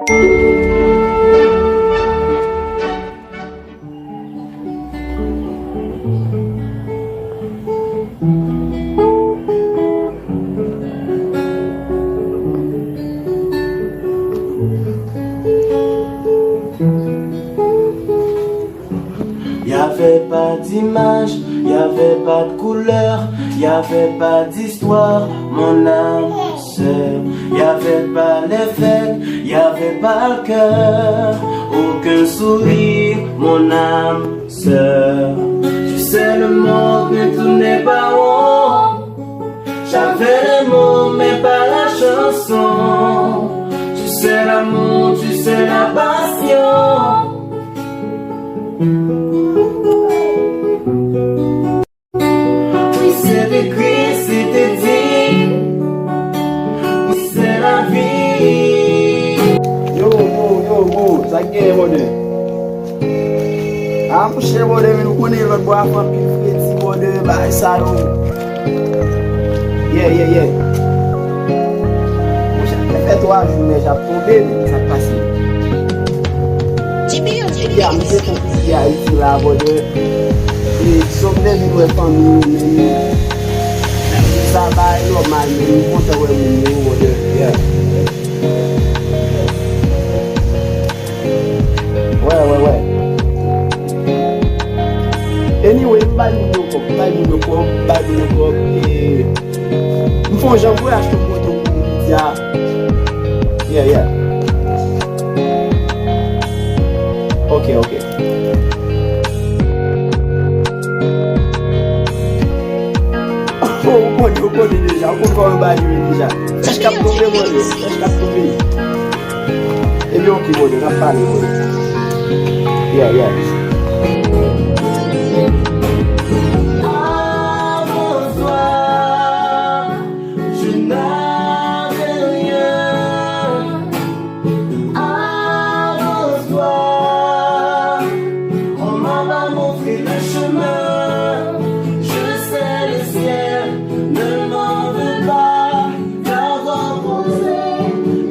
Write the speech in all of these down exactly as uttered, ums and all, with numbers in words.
Y avait pas d'image, y avait pas de couleur, y avait pas d'histoire, mon âme sœur. Y avait pas les fêtes, y avait pas le cœur, aucun sourire, mon âme sœur. Tu sais, le monde ne tournait pas rond. J'avais les mots, mais pas la chanson. Tu sais l'amour, tu sais la passion. Oui, c'est écrit, c'est dit. Oui, c'est la vie. Yo, yo, yo, yo, sa k genyen, brother? Ah, monchè, brother, men nou konnen lòt bò a fè anpil fredi, brother, bagay sa yo. Yeah, yeah, yeah. Monchè, te fè twa jou nèj ap tonbe, men sa k pase? Ya, m te fè piti Ayiti la, brother. E, sòm te vin wè fanmi yo, men sa bay nòmal, men m kontan wè moun yo, brother. Yeah. Wè, wè, wè. Anyway, m bay moun yo kòb, m bay moun yo kòb, m bay moun yo kòb, e m fè yon jan pou achte yon moto pou Lydia. Yeah, yeah. Ok, ok. Oh, ou konnen, ou konnen deja, ou konn kòman bagay yo ye deja. Sèch k ap tonbe, mwen, sèch k ap tonbe. Ebyen, ok, brother, n ap pale, brother. Yeah, yeah. Avant toi, je n'avais rien. Avant toi, on m'a pas montré le chemin. Je sais le ciel, ne m'en veux pas d'avoir posé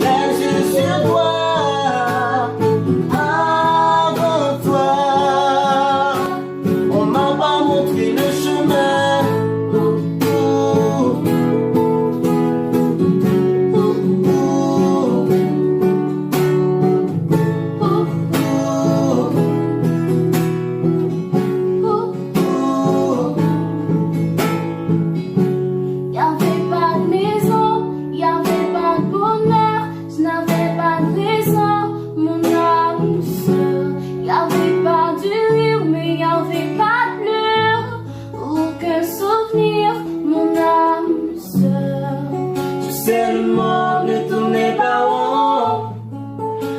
mes yeux sur toi. Avant toi, on m'a pas montré le chemin. Y avait pas de maison, y avait pas de bonheur, je n'avais pas de raison, mon âme sœur. Y avait pas de rire, mais y avait pas de pleurs. Aucun souvenir, mon âme sœur. Tu sais, le monde ne tournait pas rond.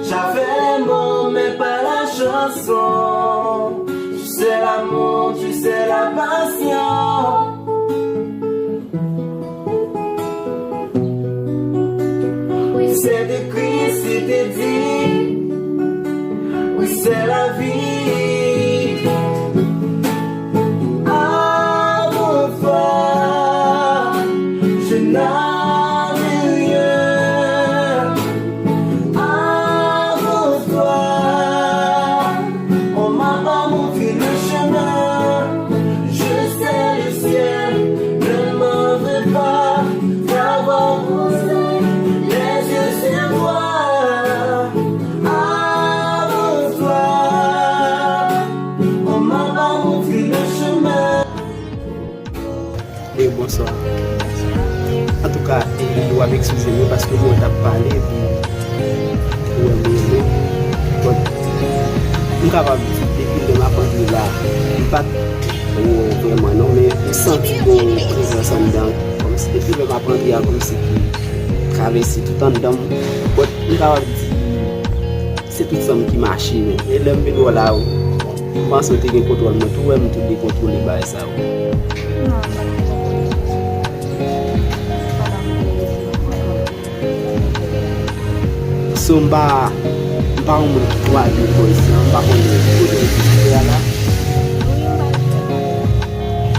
J'avais les mots, mais pas la chanson. Tu sais l'amour, tu sais la passion. Oui, c'est écrit, c'était dit. Oui, c'est la vie. Avant toi, je n'avais rien. Avant toi, on m'a pas montré le chemin. Je sais le ciel ne m'en veut pas d'avoir posé mes yeux sur toi. Avant toi, on m'a pas montré le chemin. Wi, bonswa. Antouka, e, w ap eskize m wi, paske mwen t ap pale, epi ou wè m rele. But, m kapab di, depi lè m ap antre la, m pa t wè w vrèman non, men m santi gen yon prezans anndan, kòmsi depi lè m ap antre a, kòmsi ki travèse tout anndan m. But, m kapab di, se tout san m ki mache, men. E lè m vin wè w la, m panse w te gen kontwòl mwen tou, wè m tou dekontwole bagay sa yo. Non, m pa t gen kontwòl. M pa t ap fè rezon. So, m pa, m pa yon moun ki twò ale bò isi a, m pa konnen kote m te fè a la.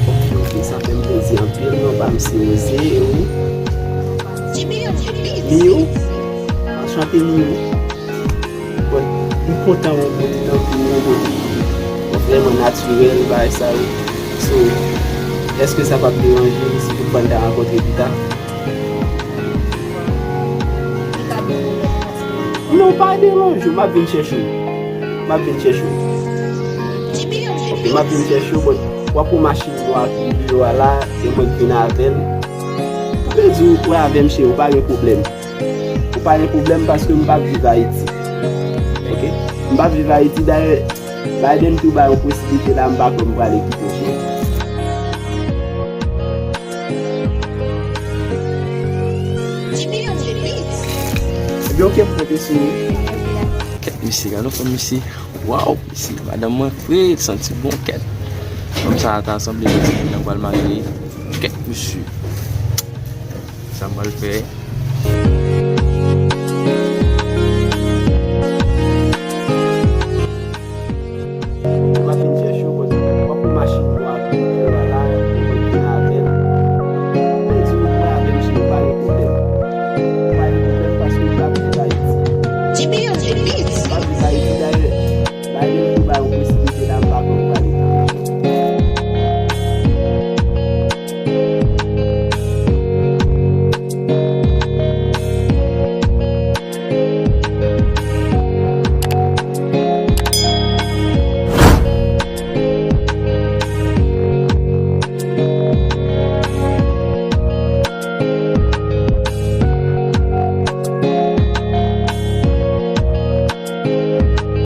Ok, ok, sa fè m plezi anpil, non pa m se Rose, e ou? Miyou? Anchante, Miyou. Kontan rankontre tankou w, rankontre ki vrèman natirèl, bagay sa yo. So, èske sa p ap deranje m si toutfwa n ta rankontre pita? Non, pa deranje w, m ap vin chèche w. M ap vin chèche w. Ok, m ap vin chèche w, but w ap wè yon machin nwa ki deyò a la, e mwen k vin avè l. M vle di w, w avè m, cheri, w pa gen pwoblèm. Ou pa gen pwoblèm paske m p ap viv Ayiti. Ok? M p ap viv Ayiti, dayè, Biden tou bay yon posiblite la, m pa kwè m prale kite w, cheri. Ebyen, ok, m konte sou ou. Kèt, mesye, gade yon fanm, mesye. Waw, mesye, madanm mwen fre, l santi bon, kèt. Fanm sa a ta sanble mesye nan pral marye. Kèt, mesye. Sa m pral fè.